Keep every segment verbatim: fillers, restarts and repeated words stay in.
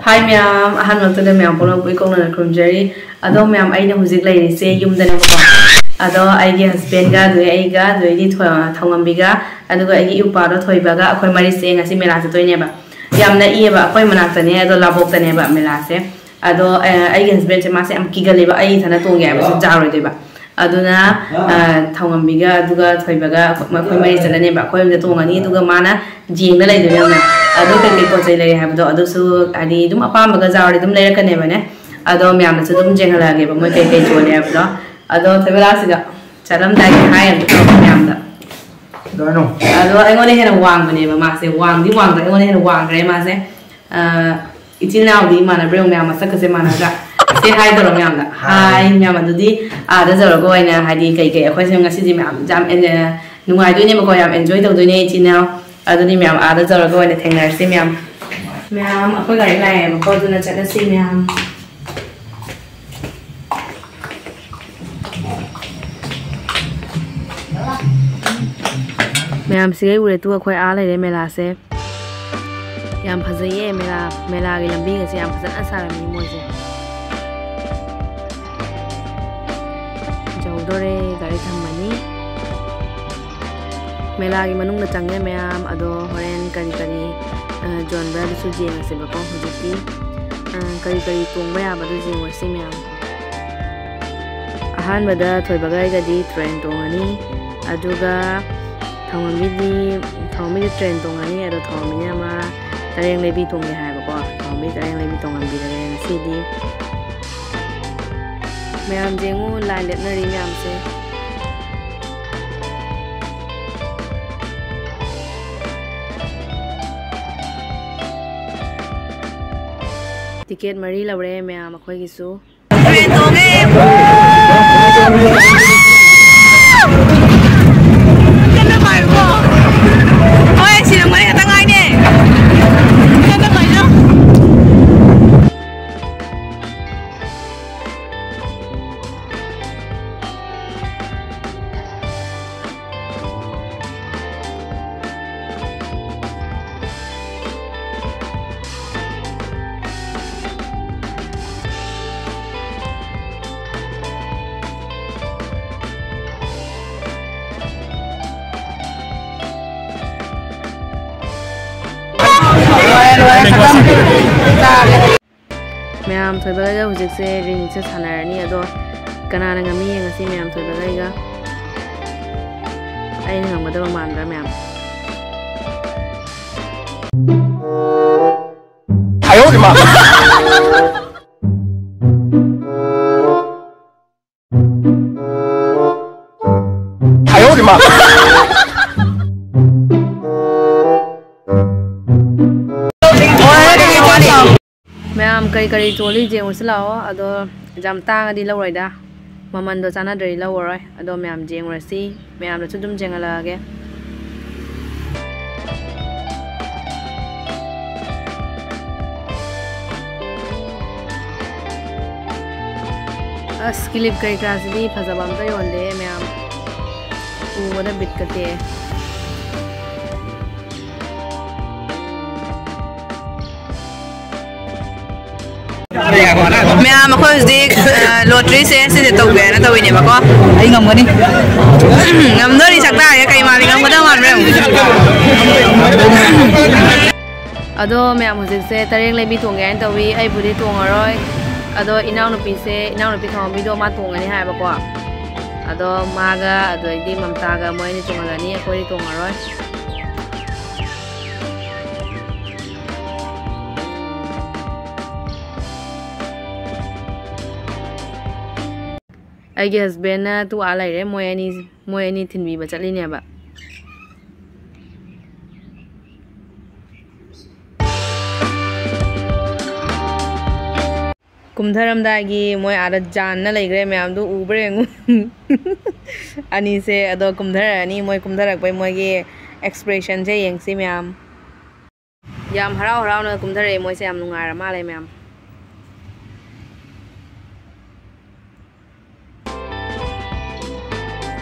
ꯍꯥꯏ ꯃꯌꯥꯝ, ꯑꯍꯥꯟꯕꯃꯛꯇꯗ ꯃꯌꯥꯝ ꯄꯨꯝꯅꯃꯛꯄꯨ ꯏꯀꯣꯛꯅꯅ ꯈꯨꯔꯨꯝꯖꯔꯤ꯫ ꯑꯗꯣ ꯃꯌꯥꯝ, ꯑꯩꯅ ꯍꯧꯖꯤꯛ ꯂꯩꯔꯤꯁꯦ ꯌꯨꯝꯗꯅꯦꯕꯀꯣ꯫ ꯑꯗꯣ ꯑꯩꯒꯤ ꯍꯁꯕꯦꯟꯒ, ꯑꯗꯨꯗꯒꯤ ꯑꯩꯒ, ꯑꯗꯨꯗꯒꯤꯗꯤ ꯊꯣ-, ꯊꯧꯉꯝꯕꯤꯒ, ꯑꯗꯨꯒ ꯑꯩꯒꯤ ꯏꯎꯄꯥꯗꯣ ꯊꯣꯏꯕꯒ, ꯑꯩꯈꯣꯏ ꯃꯔꯤꯁꯦ ꯉꯁꯤ ꯃꯦꯂꯥ ꯆꯠꯇꯣꯏꯅꯦꯕ꯫ ꯌꯥꯝ ꯅꯛꯏꯌꯦꯕ, ꯑꯩꯈꯣꯏ ꯃꯅꯥꯛꯇꯅꯦ, ꯑꯗꯣ ꯂꯥꯕꯣꯛꯇꯅꯦꯕ ꯃꯦꯂꯥꯁꯦ꯫ ꯑꯗꯣ, ꯑ, ꯑꯩꯒꯤ ꯍꯁꯕꯦꯟꯁꯦ, ꯃꯥꯁꯦ ꯌꯥꯝ ꯀꯤꯒꯜꯂꯦꯕ, ꯑꯩ ꯏꯊꯟꯗ ꯇꯣꯡꯒꯦ ꯍꯥꯏꯕꯁꯦ ꯖꯥꯔꯣꯏꯗꯣꯏꯕ꯫ ꯑꯗꯨꯅ, ꯑ, ꯊꯧꯉꯝꯕꯤꯒ ꯑꯗꯨꯒ ꯊꯣꯏꯕꯒ ꯑꯩꯈꯣꯏ ꯃꯔꯤ ꯆꯠꯂꯅꯦꯕ꯫ ꯑꯩꯈꯣꯏ ꯑꯍꯨꯝꯗ ꯇꯣꯡꯉꯅꯤ, ꯑꯗꯨꯒ ꯃꯥꯅ ꯌꯦꯡꯗ ꯂꯩꯗꯣꯏꯅꯦ ꯌꯥꯝꯅ꯫ ꯑꯗꯣ ꯀꯩꯀꯩ ꯄꯣꯠ ꯆꯩ ꯂꯩꯔꯦ ꯍꯥꯏꯕꯗꯣ ꯑꯗꯨꯁꯨ, ꯍꯥꯏꯗꯤ, ꯑꯗꯨꯝ ꯑꯄꯥꯝꯕꯒ ꯖꯥꯔꯣꯏ ꯑꯗꯨꯝ ꯂꯩꯔꯛꯀꯅꯦꯕꯅꯦ꯫ ꯑꯗꯣ ꯃꯌꯥꯝꯅꯁꯨ ꯑꯗꯨꯝ ꯌꯦꯡꯍꯜꯂꯛꯑꯒꯦꯕ ꯃꯣꯏ ꯀꯩꯀꯩ ꯌꯣꯜꯂꯦ ꯍꯥꯏꯕꯗꯣ꯫ ꯑꯗꯣ ꯊꯣꯏꯕ ꯂꯥꯛꯁꯤꯗ ꯆꯠꯂꯝꯗꯥꯏꯒꯤ ꯍꯥꯏ ꯑꯝꯇ ꯇꯧꯔꯛꯑꯣ ꯃꯌꯥꯝꯗ꯫ ꯀꯩꯅꯣ? ꯑꯗꯣ ꯑꯩꯉꯣꯟꯗ ꯍꯦꯟꯅ ꯋꯥꯡꯕꯅꯦꯕ ꯃꯥꯁꯦ, ꯋꯥꯡꯗꯤ ꯋꯥꯡꯗ ꯑꯩꯉꯣꯟꯗ ꯍꯦꯟꯅ ꯋꯥꯡꯈ꯭ꯔꯦ ꯃꯥꯁꯦ꯫ ꯑ, ꯏꯆꯤꯜ ꯏꯅꯥꯎꯗꯤ ꯏꯃꯥꯟꯅꯕ꯭ꯔꯥ ꯌꯦꯡꯉꯣ ꯃꯌꯥꯝ, ꯃꯁꯛꯀꯁꯦ ꯃꯥꯟꯅꯗ꯭ꯔꯥ? ꯁꯦ ꯍꯥꯏ ꯇꯧꯔꯣ ꯃꯌꯥꯝꯗ꯫ ꯍꯥꯏ꯫ ꯍꯥꯏ ꯃꯌꯥꯝ, ꯑꯗꯨꯗꯤ ꯑꯥꯗ ꯌꯧꯔꯒ ꯑꯣꯏꯅ, ꯍꯥꯏꯗꯤ, ꯀꯩꯀꯩ ꯑꯩꯈꯣꯏꯁꯦ ꯉꯁꯤꯗꯤ ꯃꯌꯥꯝ ꯌꯥꯝ ꯑꯦꯟ-, ꯅꯨꯡꯉꯥꯏꯗꯣꯏꯅꯦꯕꯀꯣ, ꯌꯥꯝ ꯑꯦꯟꯖꯣꯏ ꯇꯧꯗꯣꯏꯅꯦ ꯏꯆꯤꯜ ꯏꯅꯥꯎ꯫ ꯑꯗꯨꯗꯤ ꯃꯌꯥꯝ ꯑꯥꯗ ꯌꯧꯔꯒ ꯑꯣꯏꯅ ꯊꯦꯡꯅꯔꯁꯤ ꯃꯌꯥꯝ꯫ ꯃꯌꯥꯝ, ꯑꯩꯈꯣꯏ ꯒꯥꯔꯤ ꯂꯥꯛꯑꯦꯕꯀꯣ, ꯑꯗꯨꯅ ꯆꯠꯂꯁꯤ ꯃꯌꯥꯝ꯫ ꯃꯌꯥꯝ ꯁꯤꯒꯩ ꯎꯔꯦ, ꯇꯨ ꯑꯩꯈꯣꯏ ꯑꯥ ꯂꯩꯔꯦ ꯃꯦꯂꯥꯁꯦ꯫ ꯌꯥꯝ ꯐꯖꯩꯌꯦ ꯃꯦꯂꯥ, ꯃꯦꯂꯥꯒꯤ ꯂꯝꯕꯤꯒꯁꯦ ꯌꯥꯝ ꯐꯖꯅ ꯁꯥꯔꯝꯃꯤ ꯃꯣꯏꯁꯦ꯫ ꯌꯧꯗꯣꯔꯦ, ꯒꯥꯔꯤ ꯊꯝꯃꯅꯤ꯫ ꯃꯦꯂꯥꯒꯤ ꯃꯅꯨꯡꯗ ꯆꯪꯉꯦ ꯃꯌꯥꯝ, ꯑꯗꯣ ꯍꯣꯔꯦꯟ ꯀꯔꯤ ꯀꯔꯤ, ꯑ, ꯌꯣꯟꯕ꯭ꯔꯥ ꯑꯗꯨꯁꯨ ꯌꯦꯡꯉꯁꯦꯕꯀꯣ꯫ ꯍꯧꯖꯤꯛꯇꯤ, ꯑ, ꯀꯔꯤ ꯀꯔꯤ ꯇꯣꯡꯕ ꯌꯥꯕꯗꯨ ꯌꯦꯡꯉꯨꯔꯁꯤ ꯃꯌꯥꯝ꯫ ꯑꯍꯥꯟꯕꯗ ꯊꯣꯏꯕꯒ ꯑꯩꯒꯗꯤ ꯇ꯭ꯔꯦꯟ ꯇꯣꯡꯉꯅꯤ, ꯑꯗꯨꯒ ꯊꯧꯉꯝꯕꯤꯗꯤ, ꯊꯧꯉꯝꯕꯤꯗꯤ ꯇ꯭ꯔꯦꯟ ꯇꯣꯡꯉꯅꯤ, ꯑꯗꯣ ꯊꯧꯉꯝꯕꯤꯅ ꯃꯥ ꯇꯔꯦꯡ ꯂꯩꯕꯤ ꯇꯣꯡꯒꯦ ꯍꯥꯏꯕꯀꯣ꯫ ꯊꯧꯉꯝꯕꯤ ꯇꯔꯦꯡ ꯂꯩꯕꯤ ꯇꯣꯡꯍꯟꯕꯤꯔꯒꯦ ꯉꯁꯤꯗꯤ꯫ ꯃꯌꯥꯝ ꯌꯦꯡꯉꯨ, ꯂꯥꯏꯟ ꯂꯦꯞꯅꯔꯤ ꯃꯌꯥꯝꯁꯦ꯫ ꯇꯤꯀꯦꯠ ꯃꯔꯤ ꯂꯧꯔꯦ ꯃꯌꯥꯝ ꯑꯩꯈꯣꯏꯒꯤꯁꯨ꯫ ꯇ꯭ꯔꯦꯟ ꯇꯣꯡꯉꯦ꯫ ꯌꯥꯝ ꯅꯨꯡꯉꯥꯏꯕ꯭ꯔꯣ? ꯍꯣꯏ, ꯁꯤꯗ ꯃꯔꯤ ꯈꯛꯇ ꯉꯥꯏꯅꯦ꯫ ꯌꯥꯝ ꯅꯨꯡꯉꯥꯏꯅ꯫ ꯃꯌꯥꯝ, ꯊꯣꯏꯕꯒ ꯍꯧꯖꯤꯛꯁꯦ ꯔꯤꯡꯁꯦ ꯁꯥꯟꯅꯔꯅꯤ꯫ ꯑꯗꯣ ꯀꯅꯥꯅ ꯉꯝꯃꯤ ꯌꯦꯡꯉꯁꯤ ꯃꯌꯥꯝ, ꯊꯣꯏꯕꯒ ꯑꯩꯒ꯫ ꯑꯩꯅ ꯉꯝꯒꯗꯕ ꯃꯥꯟꯕ꯭ꯔꯥ ꯃꯌꯥꯝ? ꯃꯌꯥꯝ, ꯀꯔꯤ ꯀꯔꯤ ꯆꯣꯜꯂꯤ ꯌꯦꯡꯉꯨꯁꯤ ꯂꯥꯛꯑꯣ꯫ ꯑꯗꯣ ꯌꯥꯝ ꯇꯥꯡꯉꯗꯤ ꯂꯧꯔꯣꯏꯗ, ꯃꯃꯟꯗꯣ ꯆꯥꯟꯅꯗ꯭ꯔꯗꯤ ꯂꯧꯔꯔꯣꯏ꯫ ꯑꯗꯣ ꯃꯌꯥꯝ ꯌꯦꯡꯉꯨꯔꯁꯤ, ꯃꯌꯥꯝꯗꯁꯨ ꯑꯗꯨꯝ ꯌꯦꯡꯍꯜꯂꯛꯑꯒꯦ꯫ ꯑꯁ, ꯀꯤꯂꯤꯞ ꯀꯔꯤ ꯀꯔꯥꯁꯤꯗꯤ ꯐꯖꯕ ꯑꯝꯇ ꯌꯣꯟꯗꯦ ꯃꯌꯥꯝ, ꯎꯕꯗ ꯕꯤꯠꯀ ꯇꯦꯛꯑꯦ꯫ ꯃꯌꯥꯝ, ꯑꯩꯈꯣꯏ ꯍꯧꯖꯤꯛ, ꯑ, ꯂꯣꯇ꯭ꯔꯤꯁꯦ ꯁꯤꯁꯦ ꯇꯧꯒꯦ ꯍꯥꯏꯅ ꯇꯧꯋꯤꯅꯦꯕꯀꯣ꯫ ꯑꯩ ꯉꯝꯒꯅꯤ꯫ ꯉꯝꯗꯣꯔꯤ ꯁꯛꯇꯥꯁꯦ ꯀꯩ ꯃꯥꯜꯂꯤ, ꯉꯝꯒꯗꯕ ꯃꯥꯟꯕ꯭ꯔꯥ ꯌꯦꯡꯉꯨ꯫ ꯑꯗꯣ ꯃꯌꯥꯝ, ꯍꯧꯖꯤꯛꯁꯦ ꯇꯔꯦꯡ ꯂꯩꯕꯤ ꯇꯣꯡꯒꯦ ꯍꯥꯏꯅ ꯇꯧꯋꯤ꯫ ꯑꯩꯕꯨꯗꯤ ꯇꯣꯡꯉꯔꯣꯏ꯫ ꯑꯗꯣ ꯏꯅꯥꯎꯅꯨꯄꯤꯁꯦ, ꯏꯅꯥꯎꯅꯨꯄꯤ ꯊꯧꯍꯥꯝꯕꯤꯗꯣ ꯃꯥ ꯇꯣꯡꯉꯅꯤ ꯍꯥꯏꯕꯀꯣ꯫ ꯑꯗꯣ ꯃꯥꯒ ꯑꯗꯩꯗꯤ ꯃꯝꯇꯥꯒ ꯃꯣꯏ ꯑꯅꯤ ꯇꯣꯡꯍꯜꯂꯅꯤ, ꯑꯩꯈꯣꯏꯗꯤ ꯇꯣꯡꯉꯔꯣꯏ꯫ ꯑꯩꯒꯤ ꯍꯁꯕꯦꯟꯅ ꯇꯨ ꯑꯥ ꯂꯩꯔꯦ꯫ ꯃꯣꯏ ꯑꯅꯤ, ꯃꯣꯏ ꯑꯅꯤ ꯊꯤꯟꯕꯤꯕ ꯆꯠꯂꯤꯅꯦꯕ꯫ ꯀꯨꯝꯊꯔꯝꯗꯥꯏꯒꯤ ꯃꯣꯏ ꯑꯥꯗ ꯖꯥꯟꯅ ꯂꯩꯈ꯭ꯔꯦ ꯃꯌꯥꯝꯗꯨ ꯎꯕ꯭ꯔꯥ ꯌꯦꯡꯉꯨ꯫ ꯑꯅꯤꯁꯦ ꯑꯗꯣ ꯀꯨꯝꯊꯔꯛꯑꯅꯤ꯫ ꯃꯣꯏ ꯀꯨꯝꯊꯔꯛꯄꯩ ꯃꯣꯏꯒꯤ ꯑꯦꯛꯁꯄ꯭ꯔꯦꯁꯟꯁꯦ ꯌꯦꯡꯁꯤ ꯃꯌꯥꯝ꯫ ꯌꯥꯝ ꯍꯔꯥꯎ ꯍꯔꯥꯎꯅ ꯀꯨꯝꯊꯔꯛꯑꯦ ꯃꯣꯏꯁꯦ, ꯌꯥꯝ ꯅꯨꯡꯉꯥꯏꯔ ꯃꯥꯜꯂꯦ ꯃꯌꯥꯝ꯫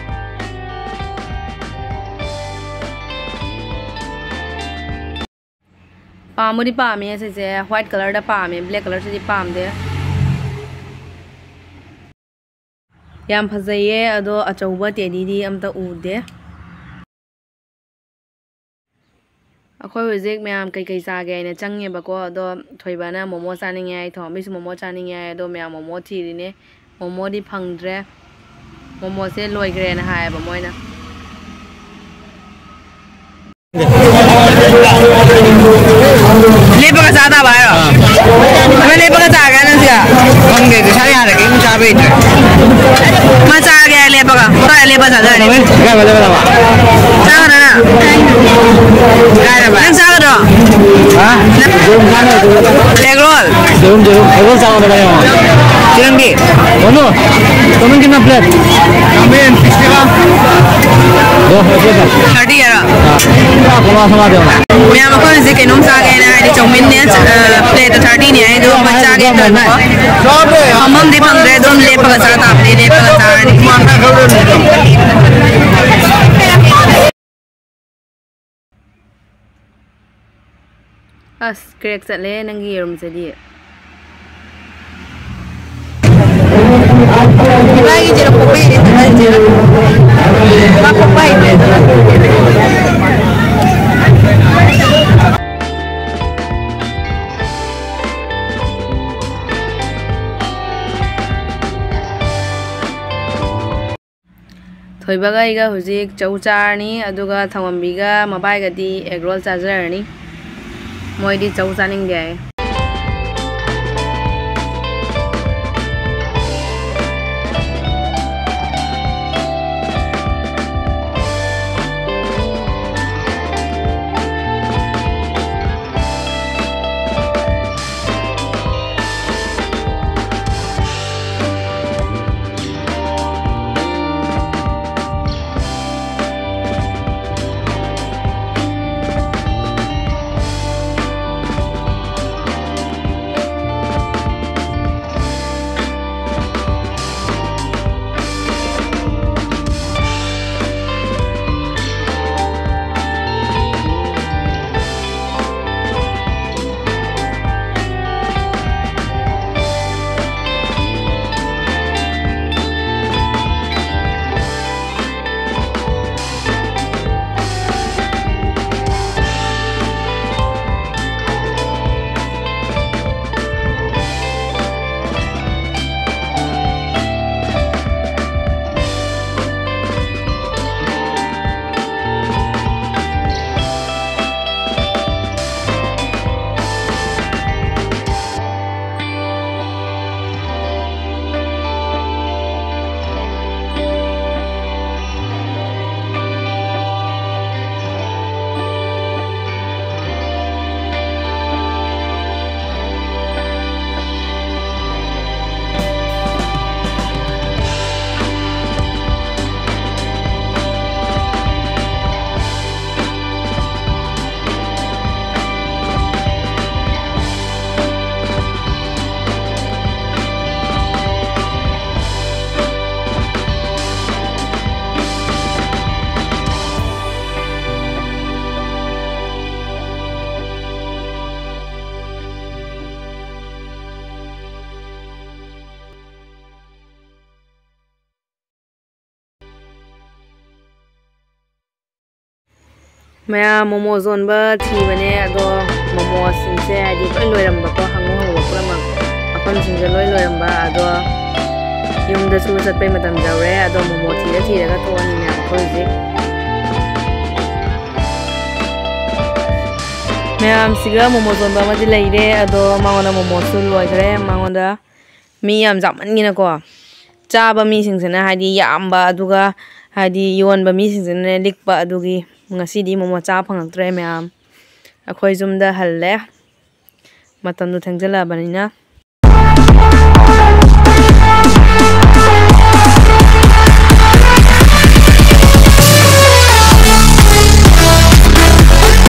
ꯄꯥꯝꯕꯨꯗꯤ ꯄꯥꯝꯃꯦ ꯁꯤꯁꯦ, white colourꯗ ꯄꯥꯝꯃꯦ, black colourꯁꯤꯗꯤ ꯄꯥꯝꯗꯦ꯫ ꯌꯥꯝ ꯐꯖꯩꯌꯦ, ꯑꯗꯣ ꯑꯆꯧꯕ ꯇꯦꯗꯤꯗꯤ ꯑꯝꯇ ꯎꯗꯦ꯫ ꯑꯩꯈꯣꯏ ꯍꯧꯖꯤꯛ ꯃꯌꯥꯝ ꯀꯩꯀꯩ ꯆꯥꯒꯦ ꯍꯥꯏꯅ ꯆꯪꯉꯦꯕꯀꯣ, ꯑꯗꯣ ꯊꯣꯏꯕꯅ ꯃꯣꯃꯣ ꯆꯥꯅꯤꯡꯉꯦ ꯍꯥꯏ, ꯊꯣꯝꯕꯤꯁꯨ ꯃꯣꯃꯣ ꯆꯥꯅꯤꯡꯉꯦ ꯍꯥꯏ, ꯑꯗꯣ ꯃꯌꯥꯝ ꯃꯣꯃꯣ ꯊꯤꯔꯤꯅꯦ꯫ ꯃꯣꯃꯣꯗꯤ ꯐꯪꯗ꯭ꯔꯦ꯫ ꯃꯣꯃꯣꯁꯦ ꯂꯣꯏꯈ꯭ꯔꯦꯅ ꯍꯥꯏꯌꯦꯕ ꯃꯣꯏꯅ꯫ ꯂꯦꯞꯄꯒ ꯆꯥ ꯇꯥꯕ ꯍꯥꯏꯔꯣ? ꯑꯥ꯫ ꯅꯪ ꯂꯦꯞꯄꯒ ꯆꯥꯒꯦ ꯅꯪ ꯁꯤꯗ? ꯈꯪꯗꯦ, ꯄꯩꯁꯥ ꯌꯥꯗ꯭ꯔꯗꯤ ꯑꯗꯨꯝ ꯆꯥꯕ ꯍꯩꯇ꯭ꯔꯦ꯫ ꯃꯥ ꯆꯥꯒꯦ ꯍꯥꯏ ꯂꯦꯞꯄꯒ꯫ ꯀꯥꯏ ꯂꯦꯞꯄ ꯆꯥꯖꯔꯅꯤ? ꯀꯩꯅꯣ, ꯀꯥꯏ ꯂꯦꯞꯄ ꯆꯥꯕ? ꯆꯥꯒꯗ꯭ꯔꯥ ꯅꯪ? ꯀꯥꯏ ꯂꯦꯞꯄ? ꯅꯪ ꯆꯥꯒꯗ꯭ꯔꯣ? ꯍꯥ? ꯌꯦꯔꯨꯝ ꯆꯥꯅꯤ꯫ ꯑꯦꯒ ꯔꯣꯜ? ꯌꯦꯔꯨꯝ, ꯌꯦꯔꯨꯝ꯫ ꯑꯦꯒ ꯔꯣꯜ ꯆꯥꯕ ꯀꯩꯅꯣ? ꯆꯤꯔꯪꯗꯤ? ꯀꯣꯅꯣ? ꯀꯣꯅꯣ ꯀꯤꯟꯅ ꯄ꯭ꯂꯦꯠ? ꯊꯥꯔꯇꯤ ꯍꯥꯏꯔꯣ? ꯑꯥ꯫ ꯃꯌꯥꯝ ꯑꯩꯈꯣꯏ ꯍꯧꯖꯤꯛ ꯀꯩꯅꯣꯝ ꯆꯥꯒꯦꯅ ꯍꯥꯏꯗꯤ ꯆꯧꯃꯤꯟꯅꯦ, ꯑ, ꯄ꯭ꯂꯦꯠꯇ ꯊꯥꯔꯇꯤꯅꯦ ꯍꯥꯏꯗꯣ ꯑꯩꯈꯣꯏ ꯆꯥꯒꯦ ꯇꯧꯋꯦꯕꯀꯣ꯫ ꯐꯝꯐꯝꯗꯤ ꯐꯪꯗ꯭ꯔꯦ, ꯑꯗꯨꯝ ꯂꯦꯞꯄꯒ ꯆꯥ ꯇꯥꯕꯅꯦ, ꯂꯦꯞꯄꯒ ꯆꯥꯔꯅꯤ꯫ ꯑꯁ, ꯀ꯭ꯔꯦꯛ ꯆꯠꯂꯦ ꯅꯪꯒꯤ ꯌꯦꯔꯨꯝꯁꯤꯗꯤ꯫ ꯏꯕꯥꯏꯒꯤ ꯖꯦꯔꯣ ꯈꯣꯛꯄ ꯍꯩꯔꯦ, ꯏꯕꯥꯏꯒꯤ ꯖꯦꯔꯣ꯫ ꯃꯥ ꯈꯣꯛꯄ ꯍꯩꯇ꯭ꯔꯦ ꯑꯗꯨꯅ꯫ ꯊꯣꯏꯕꯒ ꯑꯩꯒ ꯍꯧꯖꯤꯛ ꯆꯧ ꯆꯥꯔꯅꯤ, ꯑꯗꯨꯒ ꯊꯧꯉꯝꯕꯤꯒ ꯃꯕꯥꯏꯒꯗꯤ ꯑꯦꯒ ꯔꯣꯜ ꯆꯥꯖꯔꯅꯤ꯫ ꯃꯣꯏꯗꯤ ꯆꯧ ꯆꯥꯅꯤꯡꯗꯦ ꯍꯥꯏꯌꯦ꯫ ꯃꯌꯥꯝ ꯃꯣꯃꯣ ꯌꯣꯟꯕ ꯊꯤꯕꯅꯦ, ꯑꯗꯣ ꯃꯣꯃꯣꯁꯤꯡꯁꯦ ꯍꯥꯏꯗꯤ ꯂꯣꯏ ꯂꯣꯏꯔꯝꯕꯀꯣ, ꯍꯪꯉꯨ ꯍꯪꯉꯨꯕ ꯄꯨꯝꯅꯃꯛ ꯃꯐꯝꯁꯤꯡꯁꯦ ꯂꯣꯏ ꯂꯣꯏꯔꯝꯕ꯫ ꯑꯗꯣ ꯌꯨꯝꯗꯁꯨ ꯆꯠꯄꯩ ꯃꯇꯝ ꯌꯧꯔꯦ꯫ ꯑꯗꯣ ꯃꯣꯃꯣ ꯊꯤꯔ ꯊꯤꯔꯒ ꯊꯣꯛꯑꯅꯤ ꯃꯌꯥꯝ ꯑꯩꯈꯣꯏ ꯍꯧꯖꯤꯛ꯫ ꯃꯌꯥꯝꯁꯤꯒ ꯃꯣꯃꯣ ꯌꯣꯟꯕ ꯑꯃꯗꯤ ꯂꯩꯔꯦ, ꯑꯗꯣ ꯃꯉꯣꯟꯗ ꯃꯣꯃꯣꯁꯨ ꯂꯣꯏꯈ꯭ꯔꯦ꯫ ꯃꯉꯣꯟꯗ ꯃꯤ ꯌꯥꯝ ꯆꯥꯃꯟꯒꯤꯅꯀꯣ, ꯆꯥꯕ ꯃꯤꯁꯤꯡꯁꯤꯅ ꯍꯥꯏꯗꯤ ꯌꯥꯝꯕ, ꯑꯗꯨꯒ ꯍꯥꯏꯗꯤ ꯌꯣꯟꯕ ꯃꯤꯁꯤꯡꯁꯤꯅꯅꯦ ꯂꯤꯛꯄ꯫ ꯑꯗꯨꯒꯤ ꯉꯁꯤꯗꯤ ꯃꯣꯃꯣ ꯆꯥ ꯐꯪꯉꯛꯇ꯭ꯔꯦ ꯃꯌꯥꯝ꯫ ꯑꯩꯈꯣꯏ ꯌꯨꯝꯗ ꯍꯜꯂꯦ, ꯃꯇꯝꯗꯣ ꯊꯦꯡꯖꯤꯜꯂꯛꯑꯕꯅꯤꯅ꯫